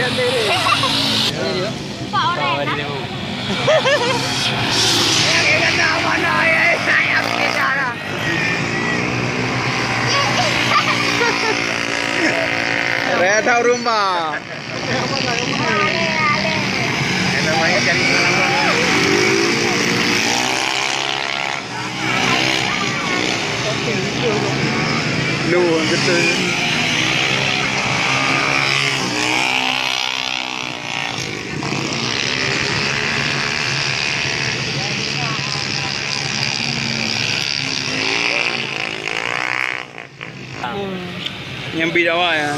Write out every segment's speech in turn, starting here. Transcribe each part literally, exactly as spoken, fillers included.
Empat orang. Raya tahu rumah. Lu, betul. Nyang bi dawa ya.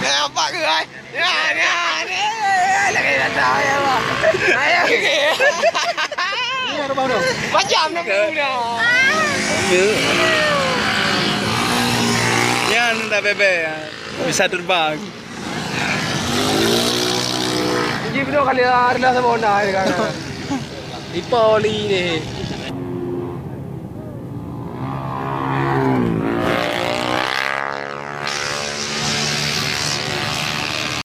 Nampak ke, ai? Ya, ya, ya, ya, lagi datang, ya, Allah. Ayo, okey. Macam nak bunuh dah. Ya. Nyan dah bebek, ya. Bisa terbang. Ji beudôh kali rendah sama Honda ni kan. Ipa oli ni.